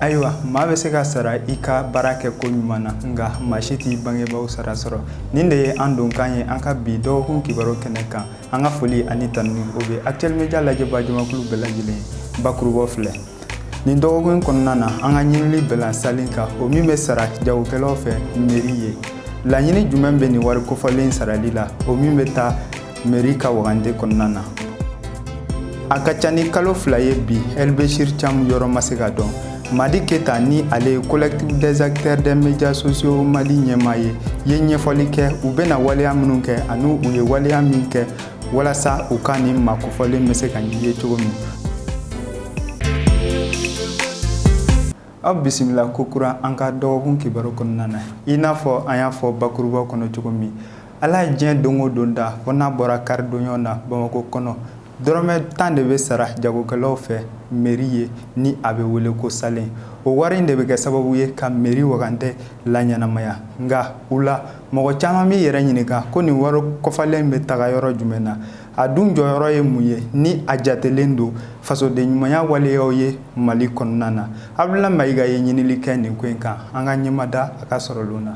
Ayiwa, maa bɛ se ka sara i ka baara kɛ ko ɲuman na, nka maa si t'i bangebaaw sara sɔrɔ. Nin de ye an donkan ye an ka bi dɔgɔkun kibaru kɛnɛ kan. An ka foli ani tanuni, o bɛ Actuel Media lajɛbaa jamakulu bɛɛ lajɛlen ye. Bakurubɔ filɛ nin dɔgɔkun kɔnɔna na, an ka ɲinili bɛnna salen kan, o min bɛ sara jagokɛlaw fɛ meri ye. Laɲini jumɛn bɛ nin wari kofɔlen sarali la, o min bɛ taa meri ka wagande kɔnɔna na? A ka ca ni kalo 2 ye bi, Elbechir Cham yɔrɔ ma se ka dɔn. Madi Keta, ni ale ye Collectif des acteurs des médias sociaux Mali ɲɛmaa ye, ye ɲɛfɔli kɛ u bɛna waleya minnu kɛ ani u ye waleya min kɛ walasa u ka nin maa kofɔlen bɛ se ka ye cogo min. Aw bisimila kokura an ka dɔgɔkun kibaru kɔnɔna na. I n'a fɔ an y'a fɔ bakuruba kɔnɔ cogo min, Ala ye diɲɛ don o don da, fo n'a bɔra karidonya na, Bamakɔ kɔnɔ, dɔrɔmɛ 10 de bɛ sara jagokɛlaw fɛ meri ye, ni a bɛ wele ko salen. O wari in de bɛ kɛ sababu ye ka meri wagandɛ laɲɛnamaya. Nka u la mɔgɔ caman b'i yɛrɛ ɲininka ko nin wari kofɔlen bɛ taga yɔrɔ jumɛn na? A dun jɔyɔrɔ ye mun ye, ni a jatelen don fasoden ɲumanya waleyaw ye Mali kɔnɔna na? Abdulayi Mayiga ye ɲinili kɛ nin ko in kan. An ka ɲɛmada a ka sɔrɔlon na.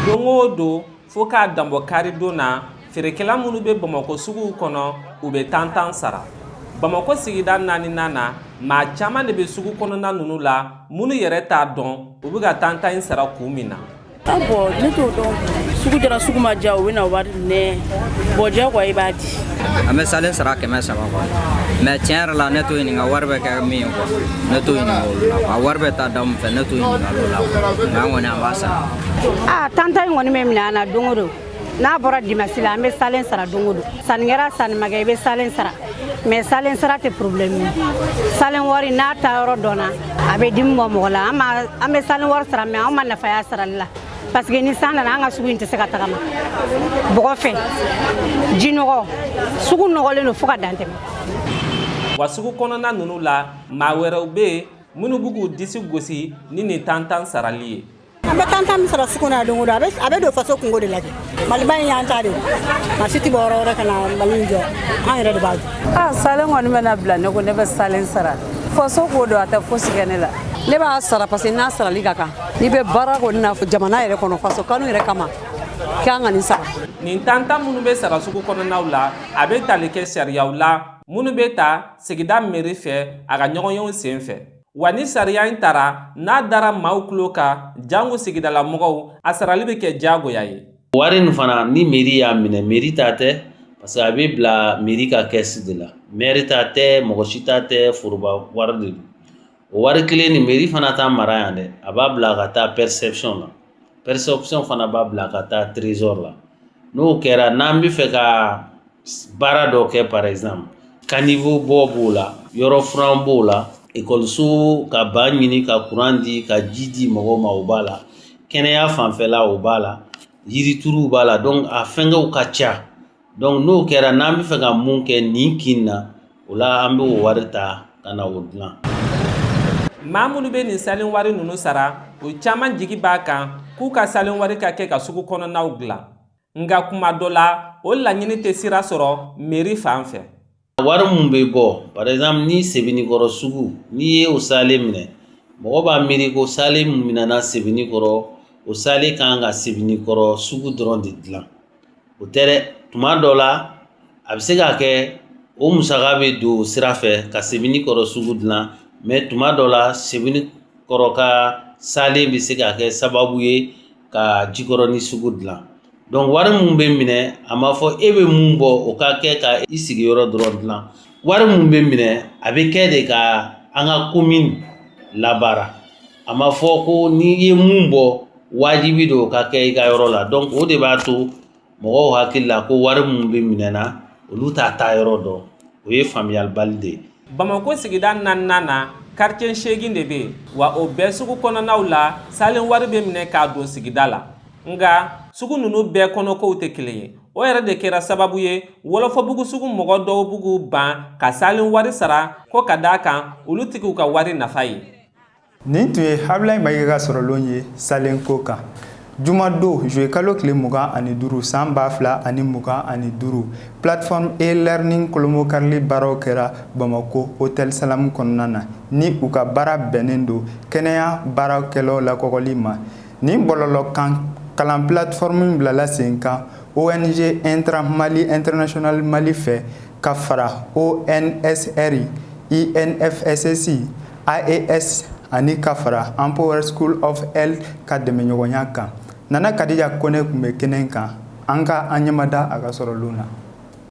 Don o don, fo k'a danbɔ karidon na, feerekɛla minnu bɛ Bamakɔ suguw kɔnɔ, u bɛ tan tan sara. Bamakɔ sigida naaninan na, maa caman de bɛ sugu kɔnɔna ninnu la minnu yɛrɛ t'a dɔn u bɛ ka tan tan in sara kun min na. Ah bon, ne t'o dɔn. Sugu jara, sugu ma diya, u bɛna wari minɛ. Bon, diyagoya i b'a di. An bɛ salen sara 300 quoi, mais tiɲɛ yɛrɛ la, ne t'o ɲininka wari bɛ kɛ min ye quoi. Ne t'o ɲininka olu la. A wari bɛ taa da mun fɛ, ne t'o ɲininka olu la quoi, mais an kɔni, an b'a sara. Aa, tan tan in kɔni bɛ minɛ an na don o don. N'a bɔra dimasi la, an bɛ salen sara don o don. Sanni kɛra, sanni ma kɛ, i bɛ salen sara. Mais salen sara tɛ problème ye. Salen wari n'a ta yɔrɔ dɔnna, a bɛ dimi bɔ mɔgɔ la. An ma an bɛ salen wari sara, mais an ma nafa y'a sarali la, parce que ni san nana, an ka sugu in tɛ se ka tagama bɔgɔ fɛ, ji nɔgɔ, sugu nɔgɔlen don fo ka dan tɛmɛ. Wa sugu kɔnɔna ninnu la, maa wɛrɛw bɛ yen minnu b'u k'u disi gosi ni nin tan tan sarali ye. An bɛ tan tan min sara sugu kɔnɔ don o don, a bɛ don faso kungo de lajɛ. Maliba in y'an ta de ye. Maa si tɛ bɔ yɔrɔ wɛrɛ ka na Mali in jɔ, an yɛrɛ de b'a jɔ. Aa, salen kɔni bɛna bila ne ko ne bɛ salen sara. Faso ko don, a tɛ fosi kɛ ne la. Ne b'a sara parce que n'a sarali ka kan. N'i bɛ baara kɔni na jamana yɛrɛ kɔnɔ, faso kanu yɛrɛ kama, k'an ka nin sara. Nin tan tan minnu bɛ sara sugu kɔnɔnaw la, a bɛ tali kɛ sariyaw la minnu bɛ ta sigida meri fɛ a ka ɲɔgɔnyew sen fɛ. Wa ni sariya in tara, n'a dara maaw tulo kan, jango sigidalamɔgɔw, a sarali bɛ kɛ diyagoya ye. Wari nin fana, ni mairie y'a minɛ, mairie ta tɛ, parce que a bɛ bila mairie ka caisse de la. Maire ta tɛ, mɔgɔ si ta tɛ, foroba wari de don. O wari kelen nin, mairie fana t'a mara yan dɛ, a b'a bila ka taa perception la, perception fana b'a bila ka taa trésor la. N'o kɛra, n'an bɛ fɛ ka baara dɔ kɛ, par exemple caniveau bɔ b'o la, yɔrɔ furan b'o la, ekɔliso ka ba ɲini ka kuran di, ka ji di mɔgɔw ma, o b'a la, kɛnɛya fanfɛla, o b'a la, yirituruw b'a la. Donc a fɛnkɛw ka ca. Donc n'o kɛra, n'an bɛ fɛ ka mun kɛ nin kin na, o la an bɛ o wari ta ka na o dilan. Maa minnu bɛ nin salen wari ninnu sara, o caman jigi b'a kan k'u ka salen wari ka kɛ ka sugu kɔnɔnaw dilan. Nka kuma dɔ la, o laɲini tɛ sira sɔrɔ meri fan fɛ. Wari mun bɛ bɔ, par exemple ni Sebenikɔrɔ sugu, n'i ye o salen minɛ, mɔgɔ b'a miiri ko salen mun minɛna Sebenikɔrɔ, o salen kan ka Sebenikɔrɔ sugu dɔrɔn de dilan. O tɛ dɛ. Tuma dɔ la, a bɛ se ka kɛ o musaka bɛ don o sira fɛ ka Sebenikɔrɔ sugu dilan, mais tuma dɔ la, Sebenikɔrɔ ka salen bɛ se ka kɛ sababu ye ka Jikɔrɔni sugu dilan. Donc wari mun bɛ minɛ, a ma fɔ e bɛ mun bɔ, o ka kɛ ka i sigiyɔrɔ dɔrɔn dilan. Wari mun bɛ minɛ, a bɛ kɛ de ka an ka commune labaara. A ma fɔ ko n'i ye mun bɔ, wajibi don o ka kɛ i ka yɔrɔ la. Donc o de b'a to mɔgɔw hakili la ko wari mun bɛ minɛ na, olu t'a taa yɔrɔ dɔn. O ye faamuyalibali de ye. Bamakɔ sigida naaninan na, quartier 8 de bɛ yen. Wa o bɛɛ sugu kɔnɔnaw la, salen wari bɛ minɛ k'a don sigida la. Nka sugu ninnu bɛɛ kɔnɔkow tɛ kelen ye. O yɛrɛ de kɛra sababu ye Wɔlɔfɔbugu sugu mɔgɔ dɔw b'u k'u ban ka salen wari sara, ko ka d'a kan olu tigiw ka wari nafa ye. Nin tun ye Abulayi Mayiga ka sɔrɔlon ye salen ko kan. Jumadon juillet kalo tile 25 san 2025, plateforme e-learning kolomokarili baaraw kɛra Bamako Hôtel Salam kɔnɔna na, ni u ka baara bɛnnen don kɛnɛya baarakɛlaw lakɔgɔli ma. Nin bɔlɔlɔ kan kalan plateforme bilala sen kan ONG Intra Mali International Mali fɛ, ka fara ONSR, INFSS, AES ani ka fara Empower School of Health ka dɛmɛɲɔgɔnya kan. Nana Kadija Kone tun bɛ kɛnɛ kan, an ka an ɲɛmada a ka sɔrɔlenw na.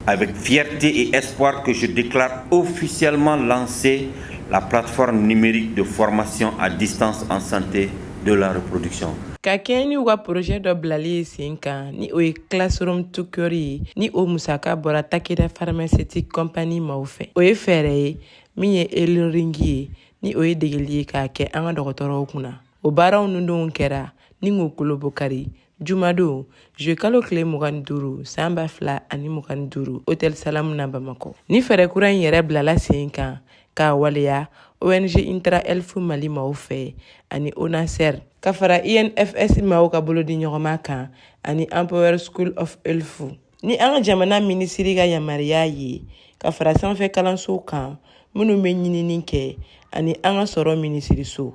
Avec fierté et espoir que je déclare officiellement lancée la plateforme numérique de formation à distance en santé de la reproduction. Ka kɛɲɛ n'u ka projet dɔ bilali ye sen kan, ni o ye Classroom to Cure ye, ni o musaka bɔra Takeda Pharmaceutic Company maaw fɛ, o ye fɛɛrɛ ye min ye e-learning ye, ni o ye degeli ye k'a kɛ an ka dɔgɔtɔrɔw kunna. O baaraw ninnu kɛra ni k'o kolobokari jumadon juillet kalo tile 25 san 2025, Hôtel Salam na Bamakɔ. Ni fɛɛrɛ kura in yɛrɛ bilala sen kan k'a waleya ONG Intra Health Mali maaw fɛ ani ONASER, ka fara INFS maaw ka bolodi ɲɔgɔnma kan ani Empower School of Health, ni an ka jamana minisiri ka yamaruya ye, ka fara sanfɛ kalansow kan minnu bɛ ɲinini kɛ ani an ka sɔrɔ minisiriso.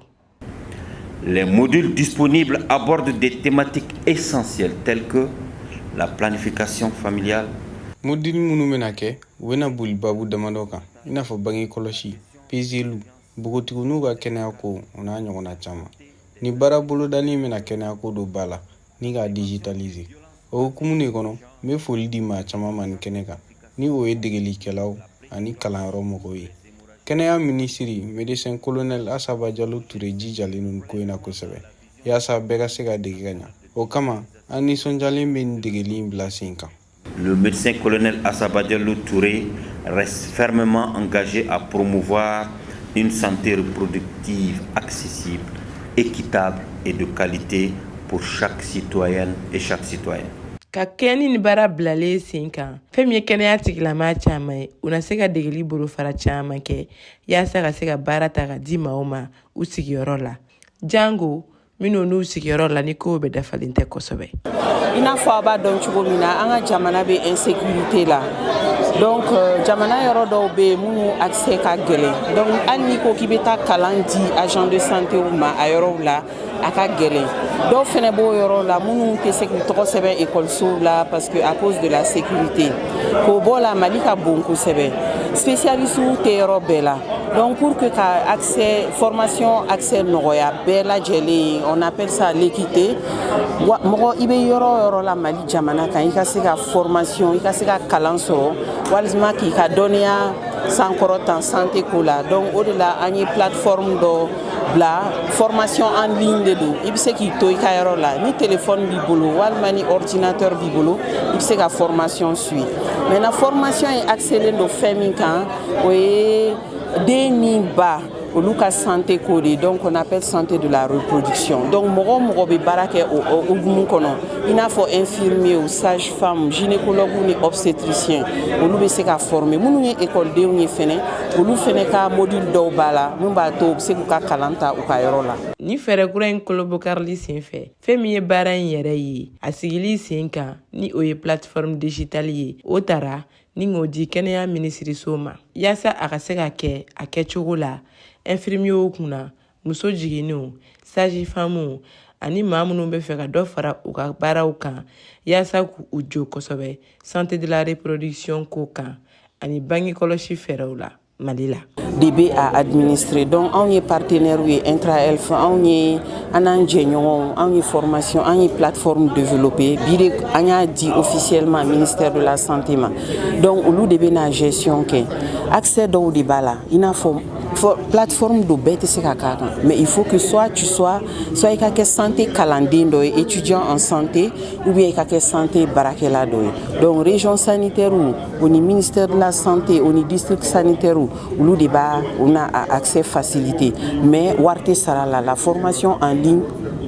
Les modules disponibles abordent des thématiques essentielles telles que la planification familiale, Module minnu bɛna kɛ, u bɛna boli babu damadɔ kan, i n'a fɔ bange kɔlɔsi, peseliw, npogotigininw ka kɛnɛya ko, o n'a ɲɔgɔnna caman. Ni baara bolodalen bɛna kɛnɛyako don ba la ni k'a digitaliser. O hukumu de kɔnɔ, n bɛ foli di maa caman ma nin kɛnɛ kan, ni o ye degelikɛlaw ani kalanyɔrɔ mɔgɔw ye. Kɛnɛya minisiri, médecin colonel Asaba Jalo Ture, jijalen don nin ko in na kosɛbɛ yaasa bɛɛ ka se ka dege ka ɲa. O kama, an nisɔndiyalen bɛ nin degeli in bila sen kan. Le médecin colonel Assaba Diallo Touré reste fermement engagé à promouvoir une santé reproductive accessible, équitable et de qualité pour chaque citoyenne et chaque citoyen. Ka kɛɲɛ ni nin baara bilalen sen kan, fɛn min ye kɛnɛya tigilama caman ye, u na se ka degeli bolofara caman kɛ yaasa ka se ka baara ta ka di maaw ma u sigiyɔrɔ la, jango minnu n'u sigiyɔrɔ la ni kow bɛ dafalen tɛ kosɛbɛ. I n'a fɔ a b'a dɔn cogo min na, an ka jamana bɛ insécurité la. Donc jamana yɔrɔ dɔw bɛ yen minnu accès ka gɛlɛn. Donc hali n'i ko k'i bɛ taa kalan di agent de santé ma a yɔrɔw la, a ka gɛlɛn. Dɔw fɛnɛ b'o yɔrɔ la minnu tɛ se k'u tɔgɔ sɛbɛn ekɔlisow la parce que à cause de la sécurité. K'o bɔ la, Mali ka bon kosɛbɛ, spécialistes tɛ yɔrɔ bɛɛ la. Donc pour que ka accès formation accès nɔgɔya bɛɛ lajɛlen, on appelle ça l'équité. Wa mɔgɔ i bɛ yɔrɔ o yɔrɔ la Mali jamana kan, i ka se ka formation, i ka se ka kalan sɔrɔ walima k'i ka dɔnniya sankɔrɔta santé ko la. Donc o de la an ye plateforme dɔ bila, formation en ligne de don. I bɛ se k'i to i ka yɔrɔ la, ni téléphone b'i bolo walima ni ordinateur b'i bolo, i bɛ se ka formation suivre. Maintenant, formation ye axélen don fɛn min kan, o ye den ni ba olu ka santé ko de. Donc on appelle santé de la reproduction. Donc mɔgɔ o mɔgɔ bɛ baara kɛ o hukumu kɔnɔ, i n'a fɔ infirmier ou sage femme, gynécologue ni obstétricien, olu bɛ se ka former. Minnu ye ekɔlidenw ye fɛnɛ, olu fɛnɛ ka module dɔw b'a la mun b'a to u bɛ se k'u ka kalan ta u ka yɔrɔ la. Ni fɛɛrɛ kura in kolobokarili sen fɛ, fɛn min ye baara in yɛrɛ ye, a sigili sen kan, ni o ye plateforme digitale ye, o tara ni k'o di kɛnɛya minisiriso ma yaasa a ka se ka kɛ a kɛcogo la infirmierw kunna, muso jiginniw, sage-femmew ani maa minnu bɛ fɛ ka dɔ fara u ka baaraw kan yaasa k'u jo kosɛbɛ santé de la reproduction ko kan ani bange kɔlɔsi fɛɛrɛw la Mali la. De bɛ a administrer. Donc anw ye partenaire ye, Intra Health, anw ye an n'an jɛɲɔgɔnw, anw ye formation, an ye plateforme développé. Bi de an y'a di officiellement ministère de la santé ma. Donc olu de bɛ na gestion kɛ. Accès dɔw de b'a la, i n'a fɔ plateforme dɔ bɛɛ tɛ se ka k'a kan, mais il faut que soit tu sois, soit i ka kɛ santé kalanden dɔ ye, étudiant en santé, ou bien i ka kɛ santé baarakɛla dɔ ye. Donc région sanitaire o ni ministère de la santé o ni district sanitaire, olu de b'a o na a accès facilité, mais wari tɛ sara la, la formation en ligne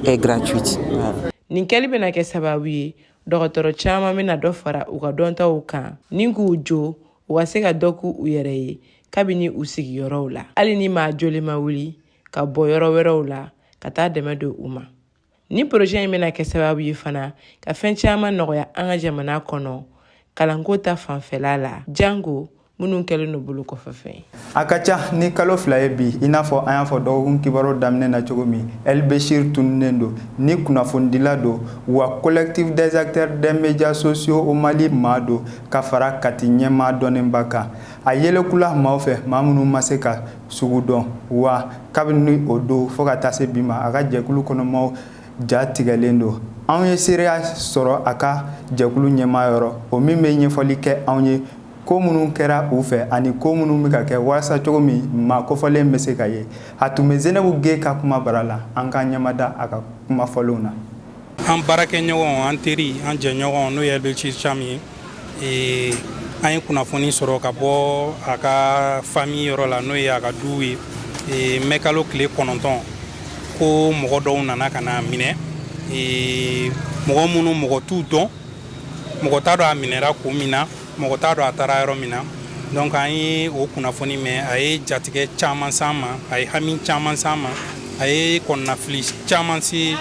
est gratuite. Voilà. Nin kɛli bɛna kɛ sababu ye, dɔgɔtɔrɔ caman bɛna dɔ fara u ka dɔntaw kan ni k'u jo u ka se ka dɔ k'u u yɛrɛ ye kabini u sigiyɔrɔw la, hali ni maa joli ma wuli ka bɔ yɔrɔ wɛrɛw la ka taa dɛmɛ don u ma. Ni projet in bɛna kɛ sababu ye fana ka fɛn caman nɔgɔya an ka jamana kɔnɔ kalanko ta fanfɛla la, jango minnu kɛlen don bolo kɔfɛfɛn. A ka ca ni kalo 2 ye bi, i n'a fɔ an y'a fɔ dɔgɔkun kibaru daminɛ na cogo min, El Bechir tununnen don. Ni kunnafonidila don wa, Collectif des acteurs des médias sociaux au Mali maa don, ka fara Kati ɲɛmaa dɔnnenba kan. A yelekula maaw fɛ, maa minnu ma se ka sugu dɔn wa. Kabini o don fo ka taa se bi ma, a ka jɛkulu kɔnɔmaw ja tigɛlen don. Anw ye seereya sɔrɔ a ka jɛkulu ɲɛmaa yɔrɔ, o min bɛ ɲɛfɔli kɛ anw ye ko minnu kɛra u fɛ ani ko minnu bɛ ka kɛ walasa cogo min maa kofɔlen bɛ se ka ye. A tun bɛ Zenabu Ge ka kuma bara la. An ka ɲɛmada a ka kuma fɔlenw na. An baarakɛɲɔgɔn, an teri, an jɛɲɔgɔn, n'o ye Bechir Cham ye, an ye kunnafoni sɔrɔ ka bɔ a ka famille yɔrɔ la, n'o ye a ka du ye, mɛ kalo tile 9, ko mɔgɔ dɔw nana ka na minɛ, mɔgɔ minnu mɔgɔ t'u dɔn, mɔgɔ t'a dɔn a minɛra kun min na, mɔgɔ t'a dɔn a taara yɔrɔ min na. Donc an ye o kunnafoni mɛn, a ye jatigɛ caman s'an ma, a ye hami caman s'an ma, a ye kɔnɔnafili caman se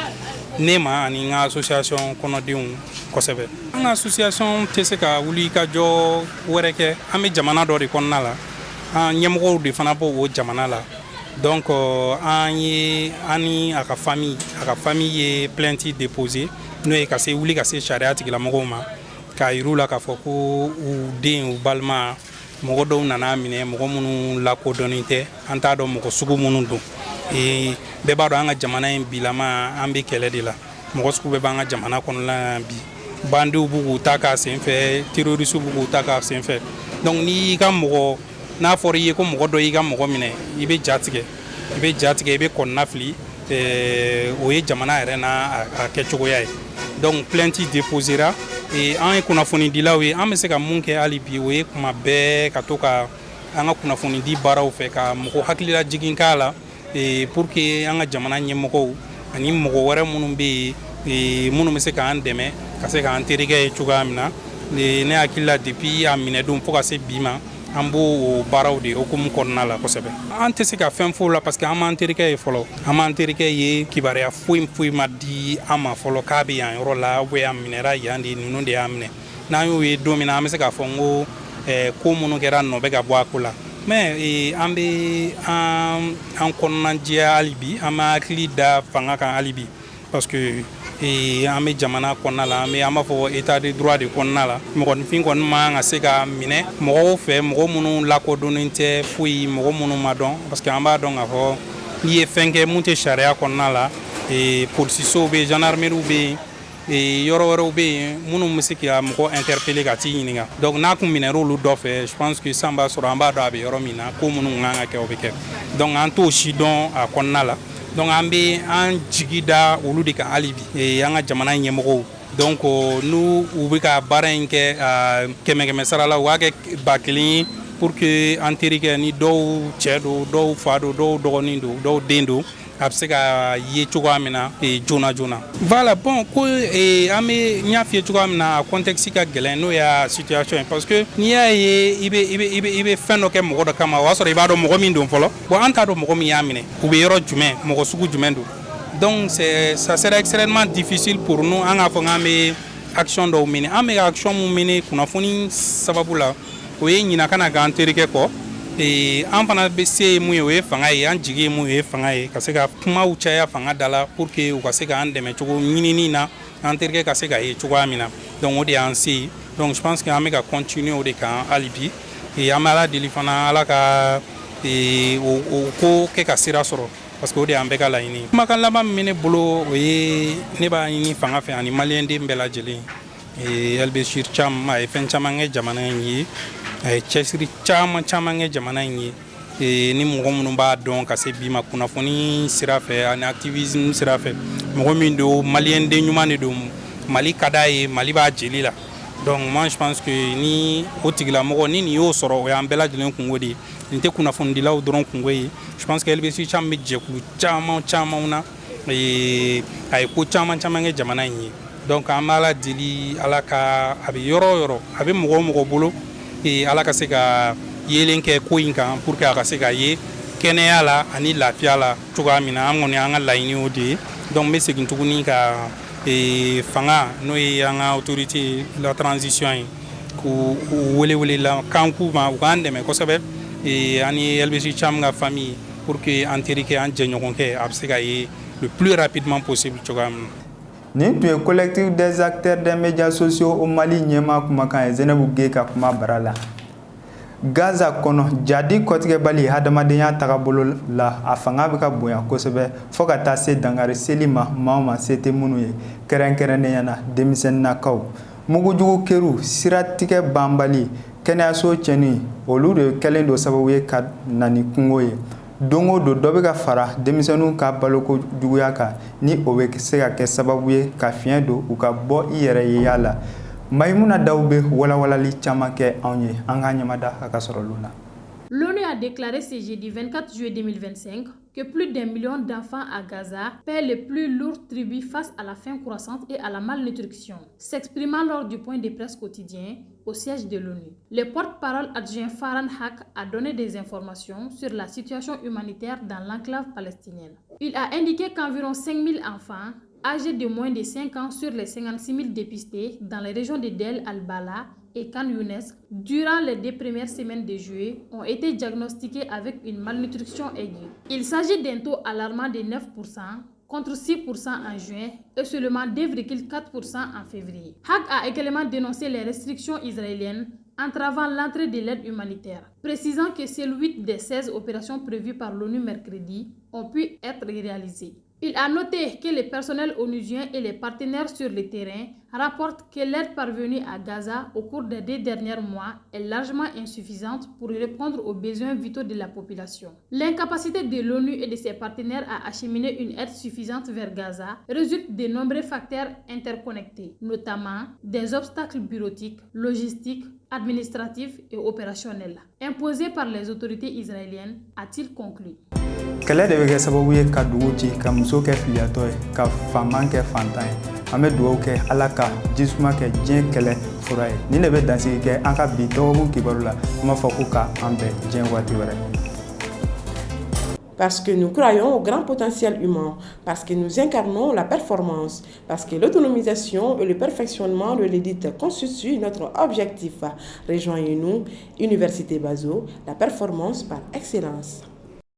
ne ma ani n ka association kɔnɔdenw kosɛbɛ. An ka association tɛ se ka wuli ka jɔ wɛrɛ kɛ. An bɛ jamana dɔ de kɔnɔna la, an ɲɛmɔgɔw de fana b'o o jamana la. Donc an ye, an ni a ka famille ye plainte déposé, n'o ye ka se wuli ka se sariya tigilamɔgɔw ma, k'a yir'u la k'a fɔ ko u den, u balima, mɔgɔ dɔw nana minɛ, mɔgɔ minnu lakodɔnnen tɛ, an t'a dɔn mɔgɔ sugu minnu don. Bɛɛ b'a dɔn an ka jamana in bilama, an bɛ kɛlɛ de la, mɔgɔ sugu bɛɛ b'an ka jamana kɔnɔna na bi. Bandiw b'u k'u ta k'a sen fɛ, terroristew b'u k'u ta k'a sen fɛ. Donc n'i y'i ka mɔgɔ, n'a fɔra i ye ko mɔgɔ dɔ y'i ka mɔgɔ minɛ, i bɛ ja tigɛ, i bɛ ja tigɛ, i bɛ kɔnɔna fili. O ye jamana yɛrɛ n'a a kɛcogoya ye. Donc plainte déposera. An ye kunnafonidilaw ye, an bɛ se ka mun kɛ hali bi? O ye kuma bɛɛ ka to ka an ka kunnafonidi baaraw fɛ, ka mɔgɔ hakilila jigin k'a la, pour que an ka jamana ɲɛmɔgɔw ani mɔgɔ wɛrɛ minnu bɛ yen, minnu bɛ se k'an dɛmɛ ka se k'an terikɛ ye cogoya min na. Ne hakili la, depuis a minɛdon fo ka se bi ma, an b'o o baaraw de hukumu kɔnɔna la kosɛbɛ. An tɛ se ka fɛn f'o la parce que an m'an terikɛ ye fɔlɔ, an m'an terikɛ ye. Kibaruya foyi foyi ma di an ma fɔlɔ k'a bɛ yan yɔrɔ la ou bien a minɛra yan de, ninnu de y'a minɛ. N'an y'o ye don min na, an bɛ se k'a fɔ n ko ko minnu kɛra, nɔ bɛ ka bɔ a ko la. Mais an bɛ an kɔnɔna jɛya hali bi, an bɛ hakili da fanga kan hali bi, parce que an bɛ jamana kɔnɔna la, an b'a fɔ état de droit de kɔnɔna la. Mɔgɔninfin kɔni man ka se ka minɛ mɔgɔw fɛ, mɔgɔ minnu lakodɔnnen tɛ foyi, mɔgɔ minnu ma dɔn, parce que an b'a dɔn k'a fɔ n'i ye fɛn kɛ mun tɛ sariya kɔnɔna la, polisisow bɛ yen, gendarmerie bɛ yen, yɔrɔ wɛrɛw bɛ yen minnu bɛ se ka mɔgɔ interpeller ka t'i ɲininka. Donc n'a kun minɛra olu dɔ fɛ, je pense que san b'a sɔrɔ an b'a dɔn a bɛ yɔrɔ min na, ko minnu kan ka kɛ, o bɛ kɛ. Donc an t'o si dɔn a kɔnɔna la. Donc an bɛ an jigi da olu de kan hali bi, an ka jamana ɲɛmɔgɔw. Donc n'u u bɛ ka baara in kɛ kɛmɛ kɛmɛ sara la, u k'a kɛ 1000 ye, pour que an terikɛ ni dɔw cɛ don, dɔw fa don, dɔw dɔgɔnin don, dɔw den don, a bɛ se ka ye cogoya min na joona joona. Voilà. Bon, ko an bɛ, n y'a f'i ye cogoya min na, a contexte ka gɛlɛn, n'o y'a situation ye, parce que n'i y'a ye i bɛ fɛn dɔ kɛ mɔgɔ dɔ kama, o y'a sɔrɔ i b'a dɔn mɔgɔ min don fɔlɔ. Bon, an t'a dɔn mɔgɔ min y'a minɛ, u bɛ yɔrɔ jumɛn, mɔgɔ sugu jumɛn don. Donc c'est ça serait extrêmement difficile pour nous an k'a fɔ k'an bɛ action dɔw mener. An bɛ action mun mener kunnafoni sababu la, o ye ɲina kana k'an terikɛ kɔ. An fana bɛ se ye mun ye, o ye fanga ye. An jigi ye mun ye, o ye fanga ye, ka se ka kumaw caya fanga da la pour que u ka se k'an dɛmɛ cogo ɲinini na, an terikɛ ka se ka ye cogoya min na. Donc o de y'an se ye. Donc je pense que an bɛ ka continuer o de kan hali bi. An bɛ Ala deli fana, Ala ka o ko kɛ ka sira sɔrɔ, parce que o de y'an bɛɛ ka laɲini ye. Kumakan laban min bɛ ne bolo, o ye ne b'a ɲini fanga fɛ ani maliyɛnden bɛɛ lajɛlen. El Bechir Cham, a ye fɛn caman kɛ jamana in ye, a ye cɛsiri caman caman kɛ jamana in ye. Ni mɔgɔ minnu b'a dɔn ka se bi ma kunnafoni sira fɛ ani activisme sira fɛ, mɔgɔ min don, maliyɛnden ɲuman de don, Mali ka d'a ye, Mali b'a jeli la. Donc moi, je pense que ni o tigilamɔgɔ ni nin y'o sɔrɔ, o y'an bɛɛ lajɛlen kungo de ye. Nin tɛ kunnafonidilaw dɔrɔn kungo ye. Je pense que El Bechir Cham bɛ jɛkulu caman caman na, a ye ko caman caman kɛ jamana in ye. Donc an bɛ Ala deli, Ala ka a bɛ yɔrɔ o yɔrɔ, a bɛ mɔgɔ o mɔgɔ bolo, Ala ka se ka yelen kɛ ko in kan pour que a ka se ka ye kɛnɛya la ani lafiya la cogoya min na. An kɔni, an ka laɲini o de ye. Donc n bɛ segin tuguni ka fanga, n'o ye an ka autorité la transition ye, k'u wele wele la kan k'u ma, u k'an dɛmɛ kosɛbɛ, ani Elbechir Thiam ka famille, pour que an terikɛ, an jɛɲɔgɔnkɛ, a bɛ se ka ye le plus rapidement possible cogoya min na. Nin tun ye Collectif des acteurs des médias sociaux au Mali ɲɛmaa kumakan ye, Zenabu Ge ka kuma bara la. Gaza kɔnɔ, jadi kɔtigɛbali hadamadenya tagabolo la, a fanga bɛ ka bonya kosɛbɛ fɔɔ ka taa se dankari seli ma maa o ma se tɛ minnu ye, kɛrɛnkɛrɛnnenya na denmisɛnninnakaw. Mugujugu keru, siratigɛ banbali, kɛnɛyaso tiɲɛni, olu de kɛlen don sababu ye ka na ni kungo ye. Don o don, dɔ bɛ ka fara denmisɛnninw ka baloko juguya kan, ni o bɛ se ka kɛ sababu ye ka fiɲɛ don u ka bɔ i yɛrɛ yeya la. Mayimuna Daw bɛ walawalali caman kɛ anw ye. An k'an ɲɛmada a ka sɔrɔ la. L'ONU a déclaré ce jeudi 24 juillet 2025 que plus d'1 million d'enfants à Gaza paient le plus lourd tribut face à la faim croissante et à la malnutrition. S'exprimant lors du point de presse quotidien au siège de l'ONU, le porte-parole adjoint Farhan Haq a donné des informations sur la situation humanitaire dans l'enclave palestinienne. Il a indiqué qu'environ 5000 enfants âgés de moins de 5 ans sur les 56 000 dépistés dans les régions de Deir al-Balah et Khan Younes durant les deux premières semaines de juillet ont été diagnostiqués avec une malnutrition aiguë. Il s'agit d'un taux alarmant de 9% contre 6% en juin et seulement 2,4% en février. Haq a également dénoncé les restrictions israéliennes entravant l'entrée de l'aide humanitaire, précisant que seules 8 des 16 opérations prévues par l'ONU mercredi ont pu être réalisées. Il a noté que le personnel onusien et les partenaires sur le terrain rapportent que l'aide parvenue à Gaza au cours des deux derniers mois est largement insuffisante pour répondre aux besoins vitaux de la population. L'incapacité de l'ONU et de ses partenaires à acheminer une aide suffisante vers Gaza résulte de nombreux facteurs interconnectés, notamment des obstacles bureautiques, logistiques, administratifs et opérationnels imposés par les autorités israéliennes, a-t-il conclu. Kɛlɛ de bɛ kɛ sababu ye ka dugu ci, ka muso kɛ filiyatɔ ye, ka faama kɛ fantan ye. An bɛ dugawu kɛ, Ala ka jisuma kɛ diɲɛ kɛlɛ fura ye. Nin de bɛ dansigi kɛ an ka bi dɔgɔkun kibaru la. An b'a fɔ ko ka an bɛn diɲɛ waati wɛrɛ. Parce que nous croyons au grand potentiel humain, parce que nous incarnons la performance, parce que l'autonomisation et le perfectionnement de l'élite constituent notre objectif. Rejoignez-nous, Université Bazo, la performance par excellence.